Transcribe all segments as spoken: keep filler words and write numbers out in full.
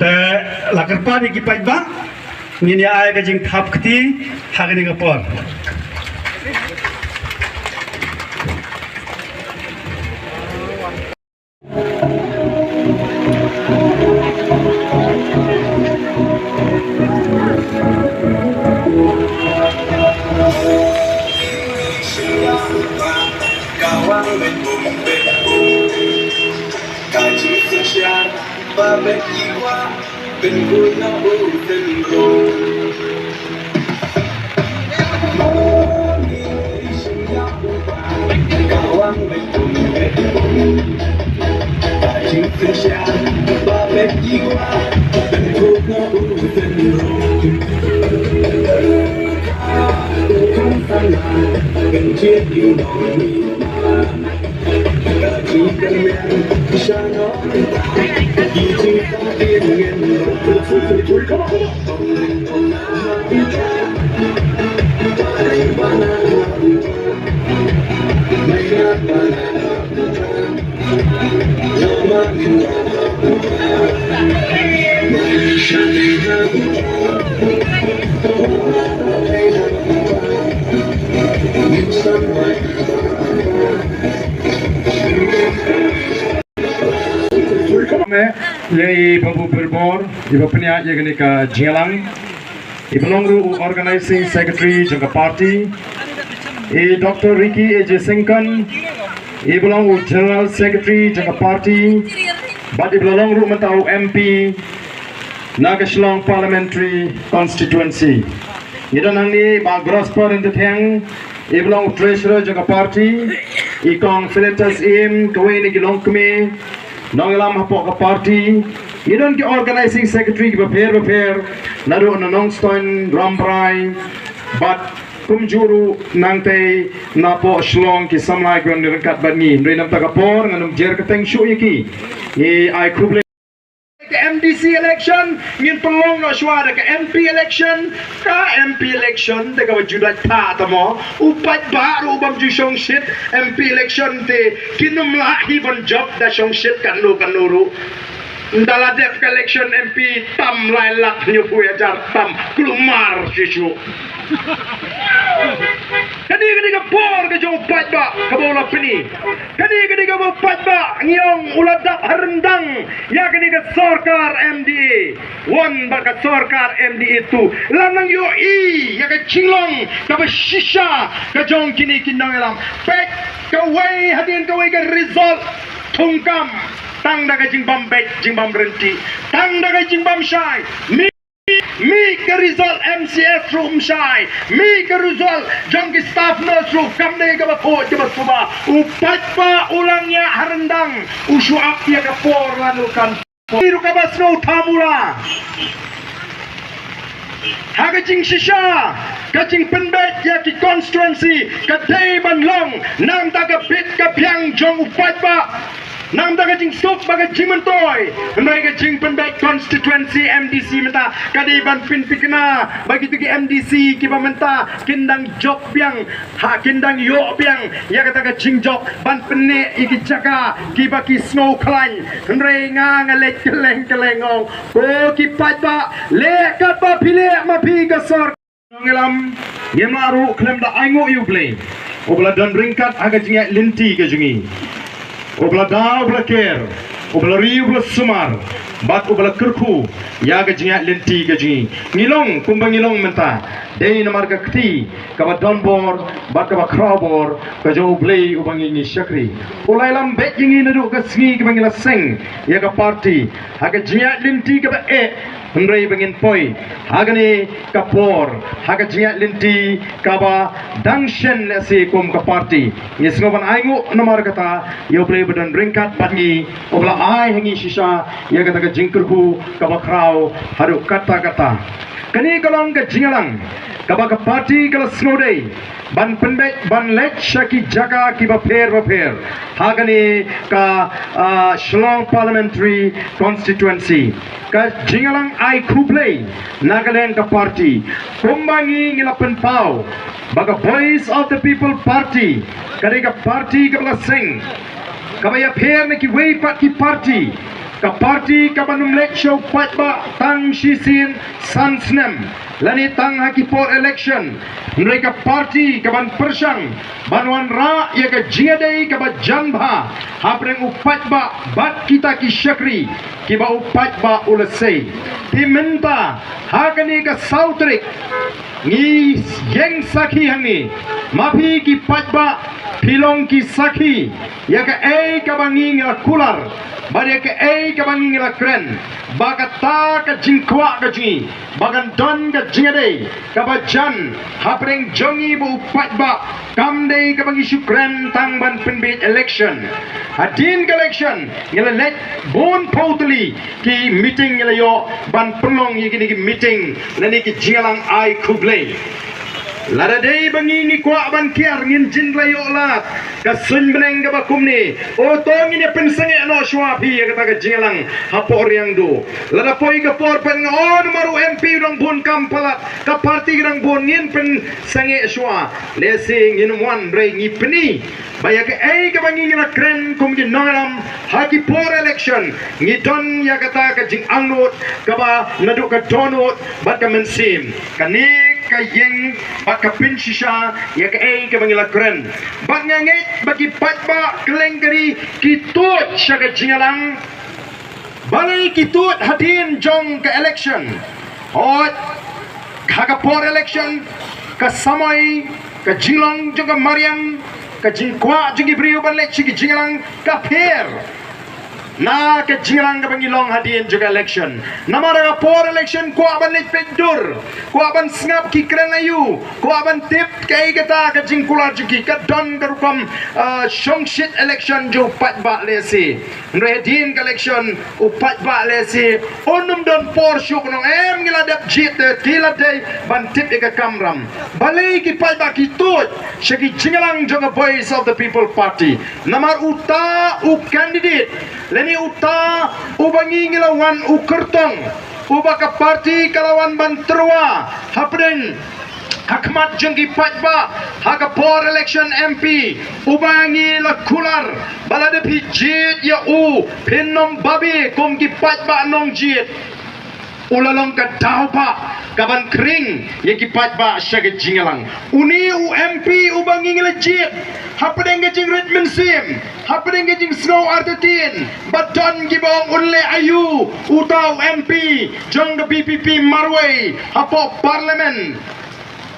Te la kyrpad ïa ki paidbah, ngin ïa ai ka jingthap kti ha kane ka por. Me, ïa i Babu Birbor, i ba pynïaid ïa kane ka jingïalang. I ba long ruh u Organizing Secretary jong ka party. I Doctor Ricky A J Syngkon, i ba long u General Secretary jong ka party. Bad i ba long ruh mynta u M P na ka Shillong Parliamentary Constituency. Ngi don hangne Bah Grosper Enterteng, i ba long u Treasurer jong ka party, i Kong Philetus Im, kawei na ki longkmie nongïalam hapoh ka party. Ngi don ki Organizing Secretary kiba pher bapher, naduh na Nongstoiñ, Rambrai, bad kumjuh ruh nangtei napoh Shillong ki samla kiba wan ryngkat bad ngi. Hynrei namar ka por ngan ym jer kyrteng shuh ïa ki. Ngi ai khublei. Ka M D C election ngin pynlong noh shuwa da ka M P election. Ka M P election te kaba ju dait tha tamo. U paidbah ruh bym ju shongshit M P election te, kin ym lah hi ban jop da shongshit katno katno ruh. Ynda la dep ka election M P tam lai lak hynñiewphew hajar tam, kulmar shisha. Kane, kane ka por ka jong u paidbah kaba u la pyni. Kane, kane kaba u paidbah ngi ong u la dap ha ryndang ïa kane ka sorkar M D A one bad ka sorkar M D A two. La nang ïohi ïa ka jinglong kaba shisha ka jong kine ki nongïalam. Peit kawei hadien kawei ka result thungkam tang da ka jingbym beit jingbym ryntih, tang da ka jingbym shai. Mi Mih ka result M C S ruh ym shai. Mih ka result jong ki staff nurse ruh kam dei kaba khuid kaba suba. U paidbah u la ngiah ha ryndang, u shu ap ïa ka por lano kan. Ki ruh kaba sngewthuh mula. Ha ka jingshisha, ka jingpynbeit ïa ki constituency ka dei ban long namar ka bit ka biang jong u paidbah. Namar ka jingsuk bad ka jingmyntoi, hynrei ka jingpynbeit constituency M D C mynta ka dei ban pynthikna ba kito ki M D C kiba mynta kin dang jop biang, ha kin dang ïoh biang ïa kata ka jingjop ban pynneh ïa ki jaka kiba ki sngewkhlaiñ. Hynrei nga nga leit kylleng kylleng ong, ko ki paidbah, leh katba phi leh ma phi ka sor. Nongïalam, ngim lah ruh khlem da ainguh ïa U Blei uba la don ryngkat ha ka jingïaid lynti ka jong ngi, uba la da, uba la ker, uba la ri, uba la sumar, bad uba la kyrkhu ïa ka jingïaid lynti ka jong ngi. Ngi long kumba ngi long mynta dei namar ka kti kaba don bor bad kaba khraw bor ka jong U Blei uba ngi ngi shakri. U la ïalam beit ïa ngi naduh ka sngi kaba ngi la seng ïa ka party ha ka jingïaid lynti kaba eh. Hynrei ba ngin poi ha kane ka por ha ka jingïaid lynti kaba dang shen lehse kum ka party. Ngi sngew ban ainguh namar kata ïa U Blei ba don ryngkat bad ngi, uba la ai ha ngi shisha ïa kata ka jingkyrkhu kaba khraw haduh katta katta. Kane ka long ka jingïalang kaba ka party ka la sngewdei ban pynbeit ban leit sha ki jaka kiba pher bapher ha kane ka, ah, Shillong Parliamentary Constituency. Ka jingïalang ai khublei na ka liang ka party. Kumba ngi ngi la pynpaw ba ka Voice of the People Party ka dei ka party kaba la seng, kaba ïapher na kiwei pat ki party. Ka party kaban ym leit sha u paidbah tang shisien san snem lane tang ha ki por election, hynrei ka party kaban pyrshang ban wanrah ïa ka jingïadei kaba jan bha hapdeng u paidbah bad kita ki shakri kiba u paidbah u la sei. Te mynta ha kane ka saw tarik ngi ïeng sakhi hangne, ma phi ki paidbah phi long ki sakhi ïa kaei kaba ngi ngi la kular bad ïa kaei kaba ngi ngi la kren, ba kata ka jingkwah ka jong ngi ba kan don ka jingïadei kaba jan hapdeng jong ngi bad u paidbah kam dei kaba ngi shu kren tang ban pynbiej election. Hadien ka election ngi la leit bun phew tylli ki meeting ngi la ïoh ban pynlong ïa kine ki meeting lane ki jingïalang ai khublei. Lada dei ba ngi ngi kwah ban kiar ngin jin la ïoh lad ka suiñ bneng kaba kumne. O to ngin ïa pynsangeh noh shuwa phi ïa kata ka jingïalang hapoh Riangdo. Lada poi ka por pyn nga o namar u M P u dang bun kam palat, ka party ka dang bun, ngin pynsangeh shuwa. Lehse ngin wan, hynrei ngi pyni ba ïa kaei kaba ngi ngi la kren kum ki nongïalam ha ki por election ngi don ïa kata ka jingangnud kaba naduh ka dohnud bad ka mynsiem. Kane ka ïeng bad ka pynshisha ïa kaei kaba ngi la kren. Bad nga ngeit ba ki paidbah kylleng ka ri ki tuid sha ka jingïalang. Balei ki tuid hadien jong ka election? Hooid, ha ka por election ka samoi, ka jinglong jong ka mariang, ka jingkwah jong ki briew ban leit sha ki jingïalang ka pher na ka jingïalang kaba ngi long hadien jong ka election. Namar ha ka por election kwah ban leit peit dur, kwah ban sngap ki kren aïu, kwah ban tip kaei kata ka jingkular jong ki, ka don ka rukom, ah, shongshit election jong u paidbah lehse. Hynrei hadien ka election u paidbah lehse un ym don por shuh, nong em ngi la dep jied te ki la dei ban tip ïa ka kamram. Balei ki paidbah ki tuid sha ki jingïalang jong ka Voice of the People Party? Namar uta u candidate lane uta uba ngi ngi la wan u kyrtong, uba ka party ka la wan ban tyrwa hapdeng ha khmat jong ki paidbah ha ka por election M P, uba ngi la kular ba lada phi jied ïa u phin ym babe kum ki paidbah nongjied. U la long ka daw ba kaban khring ïa ki paidbah sha ka jingïalang. Une u M P uba ngi ngi la jied hapdeng ka jingrit mynsiem, hapdeng ka jingsngew artatien, ba don kiba ong un leh aïu uta u M P jong ka V P P marwei hapoh Parliament.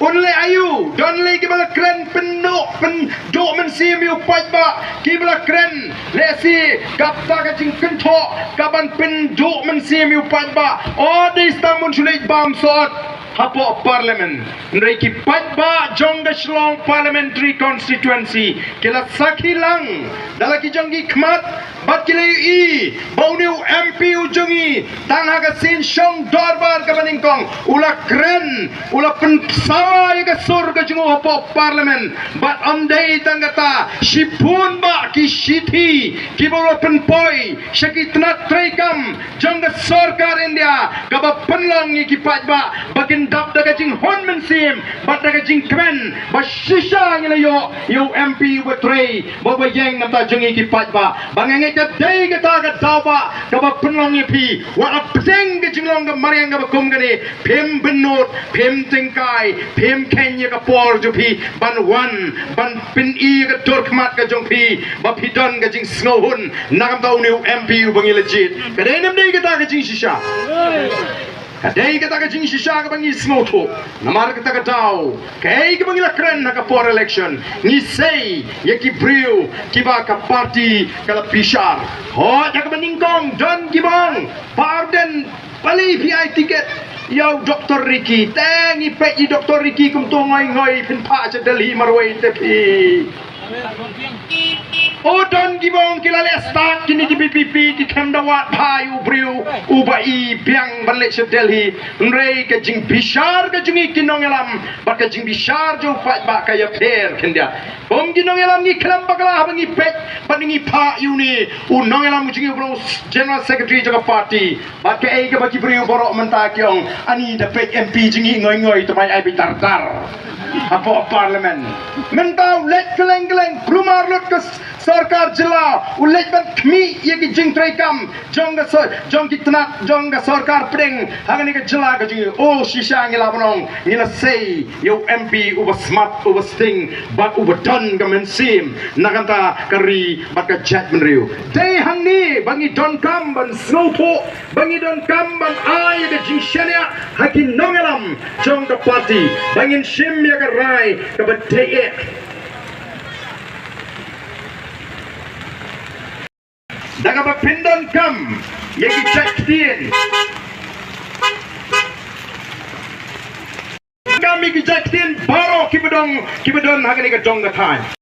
Un leh aïu, don lei kiba la kren pynduh, pynduh mynsiem ïa u paidbah, kiba la kren lehse kata ka jingkynthoh kaban pynduh mynsiem ïa u paidbah. O dei stam un shu leit bam sot hapoh Parliament. Hynrei ki paidbah jong ka Shillong Parliamentary Constituency ki la sakhi lang da la ki jong ki khmat bad ki la ïohi ba une u M P u jong ngi tang ha ka sien shong dorbar kaba nyngkong u la kren, u la pynsawa ïa ka sur ka jong u hapoh Parliament. Bad ym dei tang kata, shibun bah ki shithi kiba u la pynpoi sha ki tnat treikam jong ka sorkar India kaba pynlong ïa ki paidbah ba kin dap da ka jinghun mynsiem bad da ka jingkmen ba shisha ngi la ïoh ïa u M P uba trei bad uba ïeng na bynta jong ngi ki paidbah. Ba nga ngeit ka dei kata ka daw ba kaba pynlong ïa phi, wat la pdeng ka jinglong ka mariang kaba kum kane, phim bynnud, phim tyngkai, phim kheiñ ïa ka por jong phi ban wan ban pyni ïa ka dur khmat ka jong phi ba phi don ka jingsngewhun na ka bynta une u M P uba ngi la jied. Ka dei ne ym dei kata ka jingshisha? Ka dei kata ka jingshisha kaba ngi sngewthuh. Namar kata ka daw, kaei kaba ngi la kren ha ka por election, ngi sei ïa ki briew kiba ka party ka la bishar. Hooid, ha kaba nyngkong don kiba ong, Bah Ardent, balei phi ai tiket ïa u Doctor Ricky? Te ngi peit ïa u Doctor Ricky kumto ngoi ngoi, phin phah sha Delhi marwei te phi. O don kiba ong ki la leh stad kine ki V P P, ki khlem da wad bha ïa u briew uba i biang ban leit sha Delhi. Hynrei ka jingbishar ka jong ngi ki nongïalam bad ka jingbishar jong u paidbah ka ïapher khyndiat. Kum ki nongïalam ngi khlem bakla haba ngi peit bad ngi phah ïa une u nongïalam u jong ngi uba long General Secretary jong ka party. Bad kaei kaba ki briew baroh mynta ki ong, ani da peit M P jong ngi ngoi ngoi, te mai ai beit dar dar. hapoh Parliament. Mynta u leit kylleng kylleng, kulmar lut ka s- sorkar jylla, u leit ban khmih ïa ki jingtrei kam jong ka sor- jong ki tnat jong ka sorkar pdeng ha kane ka jylla ka jong ngi. O shisha ngi lah ban ong ngi la sei ïa u M P uba smat, uba sting bad uba don ka mynsiem na ka bynta ka ri bad ka jaitbynriew. Dei hangne ba ngi donkam ban sngewthuh, ba ngi donkam ban ai ïa ka jingshaniah ha ki nongïalam jong ka party, ba ngin shim ïa ka rai kaba dei eh. Da kaba phin donkam ïa ki jait ktien, kam ïa ki jait ktien baroh kiba don, kiba don ha kane ka jong ka thaiñ.